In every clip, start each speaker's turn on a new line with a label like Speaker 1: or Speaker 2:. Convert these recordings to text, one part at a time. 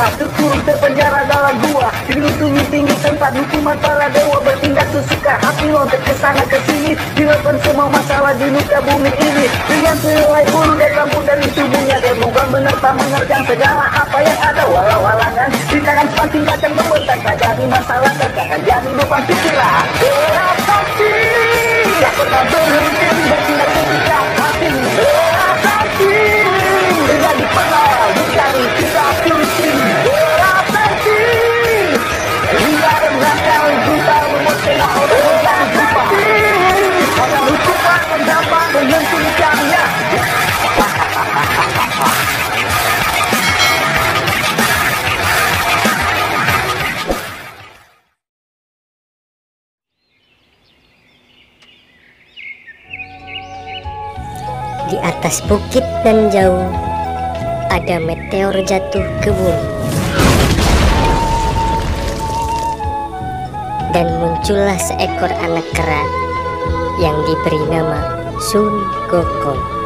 Speaker 1: Terkurung terpenjara dalam gua, tinggi tinggi tempat hukuman para dewa, bertindak sesuka hati, loncat ke sana ke sini, dilakukan semua masalah di muka bumi ini dengan selai bulu dan rambut dari tubuhnya, dan bukan menerpa menerjang segala apa yang ada, walau halangan di tangan pancing kacang membentak, tak jadi masalah, takkan jadi beban pikiran. Beradaptasi, tak pernah berhenti bertindak sesuka hati. Beradaptasi, menjadi pengawal mencari kita kursi. Beradaptasi, hingga menangkal buta memotong orang lupa. Karena hukuman mendapat menghentikannya.
Speaker 2: Di atas bukit nan jauh ada meteor jatuh ke bumi, dan muncullah seekor anak kera yang diberi nama Sun Gokong.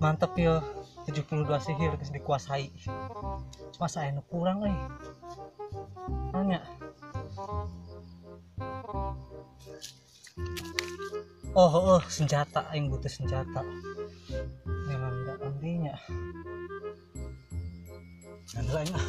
Speaker 3: Mantep ya, 72 sihir geus dikuasai. Cuma saya nu kurang euy. Nanya. Oh, senjata, aing butuh senjata. Memang enggak antinya. Ada aing ah.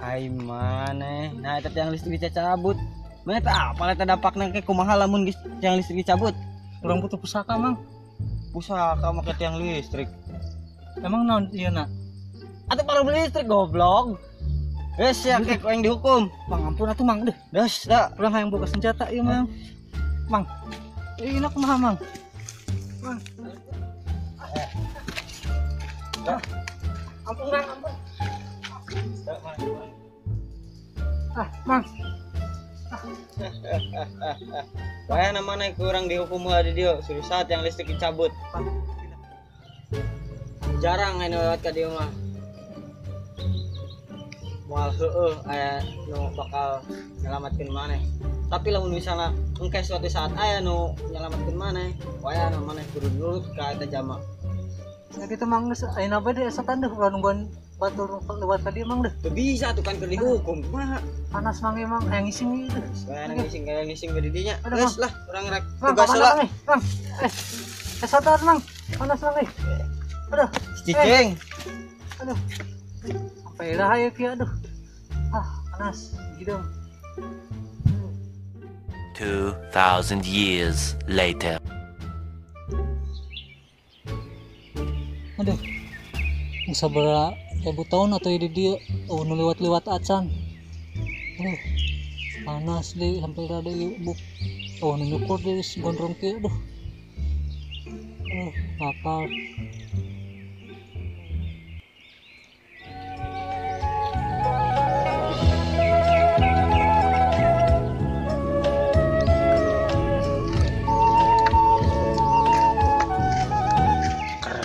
Speaker 4: Ai maneh, nah eta tiang listrik dicabut. Mana teh apa eta dampakna ke kumaha lamun geus tiang listrik dicabut?
Speaker 3: Urang butuh pusaka, Mang.
Speaker 4: Pusaka make tiang listrik.
Speaker 3: Emang naon ieu na?
Speaker 4: Atuh baru beli listrik goblok. Geus ya kek yang dihukum.
Speaker 3: Mang ampun atuh Mang deh.
Speaker 4: Geus da.
Speaker 3: Urang hayang boga senjata ieu Mang. Mang. Ieu na kumaha Mang? Mang. Ampun Mang, ampun. Ah, Mang.
Speaker 4: Wah, namanya kurang dihukum lah di dia. Suruh saat yang listrik dicabut. Jarang ini lewat ke dia mah. Moal heueuh aya nu bakal nyelamatkeun maneh. Tapi lamun misalnya engke suatu saat aya nu nyelamatkeun maneh, waya nu maneh kudu nurut ka eta jama.
Speaker 3: Ya kitu Mang geus ayeuna bae deh esotan deh ulah nungguan batur lewat ka dieu Mang deh.
Speaker 4: Teu bisa tuh kan keur dihukum kumaha.
Speaker 3: Panas Mang emang hayang ngising ieu deh.
Speaker 4: Hayang ngising we di dinya.
Speaker 3: Aduh,
Speaker 4: Geus lah urang rek
Speaker 3: Mang,
Speaker 4: tugas
Speaker 3: panas,
Speaker 4: heula.
Speaker 3: Mang, eh. Mang. Esotan Mang. Panas Mang eh. Aduh,
Speaker 4: Cicing.
Speaker 3: Aduh. Sampai lah ya kieu aduh. Ah, panas gitu.
Speaker 5: 2,000 years later.
Speaker 3: Aduh. Sabaraha ribu tahun atau di dieu eueuh nu lewat-lewat acan. Aduh. Panas deui sampai rada ieu buk. Eueuh nu nyukur deui gondrong kieu aduh. Aduh, lapar.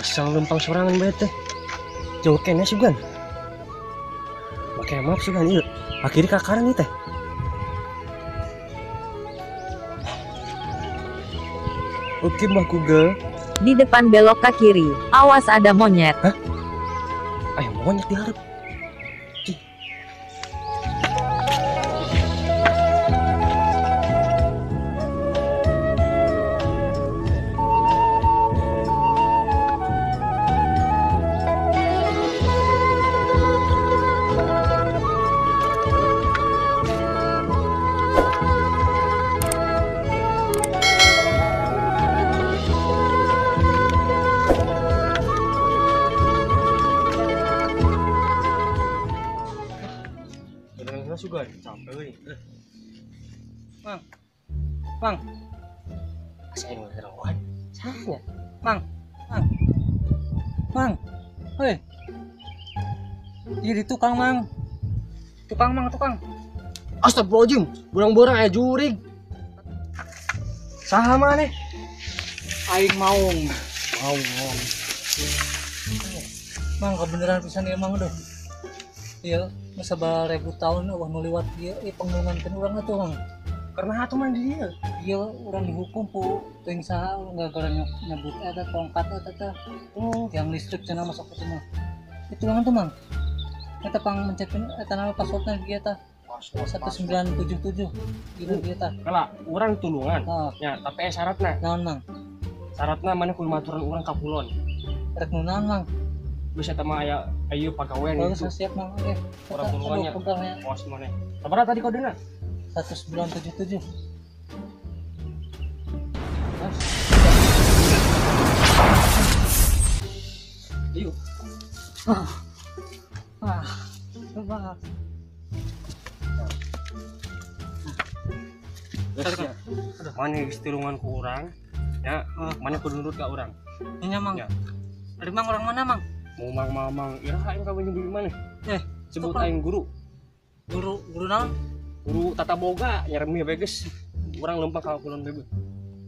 Speaker 6: Kesel lempang sorangan bae teh. Jauh kene sugan. Make maaf sugan ieu. Akhirnya kakaran ieu teh. Oke Mbah Google.
Speaker 7: Di depan belok ke kiri. Awas ada monyet.
Speaker 6: Hah? Ayo monyet diharap. Cih. Sugan, capek euy.
Speaker 3: Mang. Mang.
Speaker 6: Asa aing ngerohan. Sahanya?
Speaker 3: Mang. Mang. Mang. Hei. Ieu di tukang, Mang. Tukang, Mang, tukang.
Speaker 6: Astagfirullahaladzim, burang-burang aya jurig. Saha maneh?
Speaker 3: Aing maung.
Speaker 6: Maung.
Speaker 3: Mang, kebeneran pisan ieu Mang aduh. Iya, sabaraha ribu tahun eueuh nu liwat ieu penglungankeun urang atuh Mang.
Speaker 6: Karena atuh mah di dieu.
Speaker 3: Iya, urang dihukum ku teuing saha gara-gara nyebut eta tongkat eta teh.
Speaker 6: Oh,
Speaker 3: tiang listrik cenah masuk ke mah. Itu urang tuh Mang. Eta pang mencetkeun eta nama passwordna dia tah. 1977 gitu dia tah.
Speaker 6: Kala urang tulungan.
Speaker 3: Heeh.
Speaker 6: Ya, tapi aya syaratna.
Speaker 3: Naon Mang?
Speaker 6: Syaratna maneh kudu maturan urang ka kulon.
Speaker 3: Rek nu naon Mang?
Speaker 6: Geus eta mah aya ayo pagawean
Speaker 3: gitu.
Speaker 6: gitu.
Speaker 3: Siap Mang. Oke.
Speaker 6: Urang tulungannya. Awas maneh. Sabaraha tadi kodena?
Speaker 3: 1977.
Speaker 6: Yuk.
Speaker 3: Ah. Coba.
Speaker 6: Maneh geus tulungan ku urang, ya, maneh kudu nurut ka urang.
Speaker 3: Nya Mang.
Speaker 6: Ya.
Speaker 3: Ari Mang orang mana Mang?
Speaker 6: Mau mang mamang, iraha aing kawin jeung maneh. Sebut aing guru.
Speaker 3: Guru, guru naon?
Speaker 6: Guru tata boga, nyeremi bae geus. Urang lempang ka kulon bae.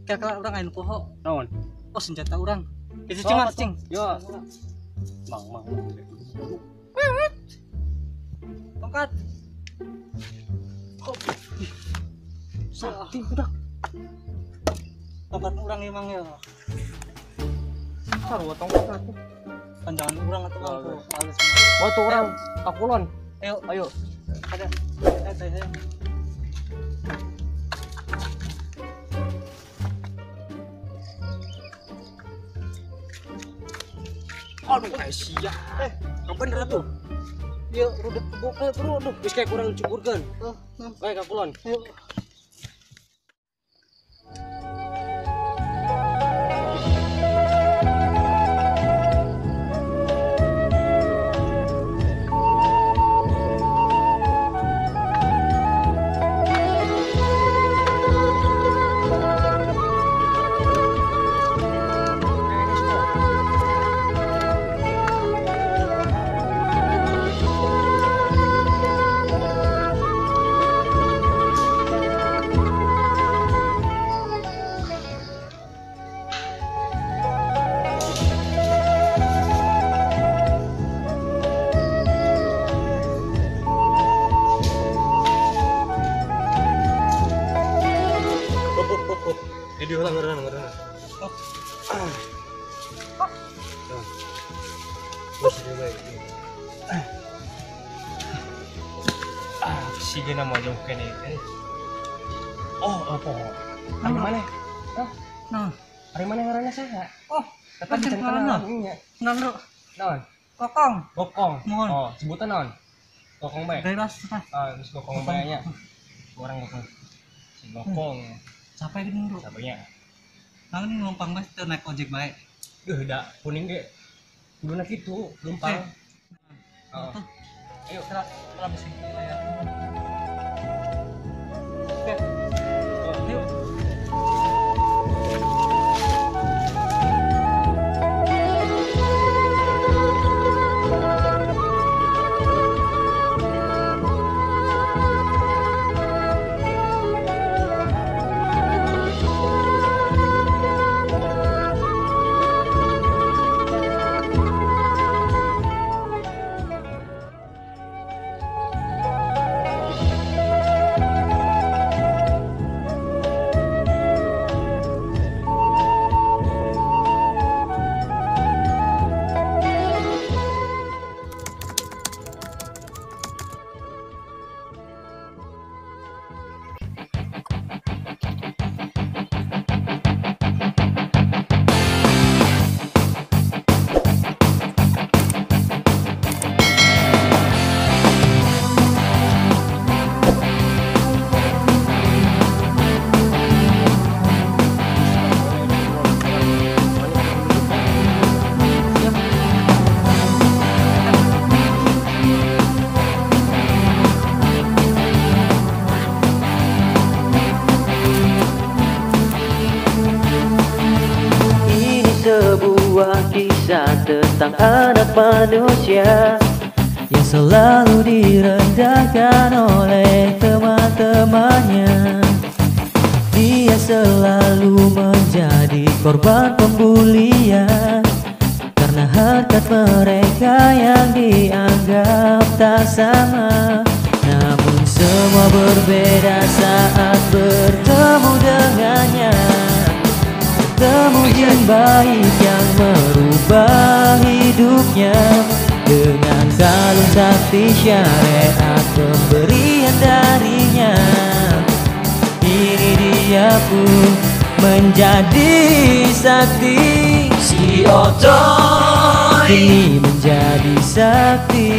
Speaker 3: Kira-kira urang aing poho.
Speaker 6: Naon?
Speaker 3: Oh, senjata urang. Itu cing mah cing.
Speaker 6: Yo. Mang mang.
Speaker 3: Tongkat. Kok
Speaker 6: sakti budak.
Speaker 3: Tongkat urang emang ya.
Speaker 6: Sarua tongkat atuh.
Speaker 3: Panjangan urang atuh tuh halus.
Speaker 6: Oh, tuh urang ka kulon.
Speaker 3: Ayo,
Speaker 6: ayo.
Speaker 3: Ada. Ayo.
Speaker 6: Aduh, kayak sia. Kapan atuh?
Speaker 3: Ieu rudet buka bro, aduh.
Speaker 6: Geus kayak kurang cukurkeun.
Speaker 3: Heeh,
Speaker 6: bae ka kulon.
Speaker 3: Ayo.
Speaker 6: Ah, sige na mo jauh kene. Oh, apa? Ari mana? Hah?
Speaker 3: Nah,
Speaker 6: ari mana ngaranna saha?
Speaker 3: Oh,
Speaker 6: tetap
Speaker 3: Lanjut
Speaker 6: dikenal
Speaker 3: ngaranna.
Speaker 6: Nya.
Speaker 3: Naon, Bro?
Speaker 6: Naon?
Speaker 3: Kokong.
Speaker 6: Gokong.
Speaker 3: Mohon.
Speaker 6: Oh, sebutan naon? Gokong bae.
Speaker 3: Bebas tah.
Speaker 6: Ah, geus gokong bae nya. Orang gokong. Si gokong.
Speaker 3: Capek gini, Bro.
Speaker 6: Capeknya.
Speaker 3: Nah, ini numpang bae teu naik ojek bae.
Speaker 6: Duh, da kuning ge. Kuduna kitu, lumpang. Oh.
Speaker 3: Ayo, kira besi ya. Oke. Ayo.
Speaker 8: Ini sebuah kisah tentang anak manusia
Speaker 3: yang selalu direndahkan oleh teman-temannya. Dia selalu menjadi korban pembulian karena harkat mereka yang dianggap tak sama. Namun semua berbeda saat bertemu dengannya. Bertemu jin baik yang merubah hidupnya dengan kalung sakti syariat pemberian darinya. Kini dia pun menjadi sakti. Si Otoy kini menjadi sakti.